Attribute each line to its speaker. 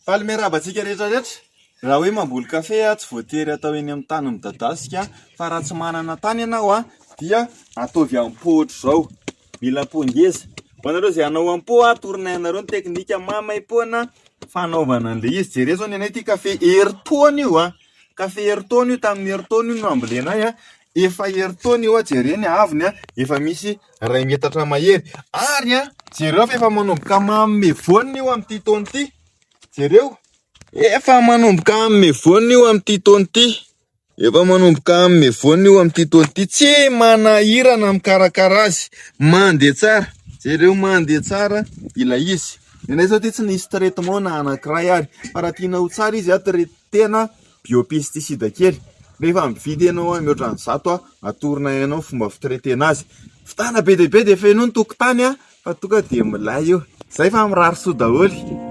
Speaker 1: Faly miarahaba antsika rehetra rehetra. Raha hoe mamboly kafe tsy voatery atao eny amin'ny tany midadasika fa raha tsy manana tany ianao dia ataovy amin'ny pot ohatr'izao. Mila pot ngeza. Ho anareo izay hanao amin'ny pot, atoronay anareo ny teknika maimaimpoana fanaovana an'ilay izy. Jereo izao ny anay ity kafe herintaona io. Kafe herintaona io, tamin'ny herintaona io no nambolenay. Efa herintaona io, jereo ny haavony, efa misy iray metatra mahery. Ary jereo fa efa manomboka manome voany io amin'ity taona ity. Jereo, efa manomboka hanome voany io amin'ity taona ity. Efa manomboka hanome voany io amin'ity taona ity. Tsy manahirana mikarakara azy, mandeha tsara. Jereo mandeha tsara ilay izy. Ny anay izao ity tsy nisy traitement na anankiray ary. Fa raha tianao ho tsara izy, traitena biopesticide kely. Rehefa mividy ianao mihoatra ny 100, atoronay anao ny fomba fitraitena azy. Fitana be dia be dia fenoy ny tokotany fa tonga dia milay io. Zay fa mirary soa daholo.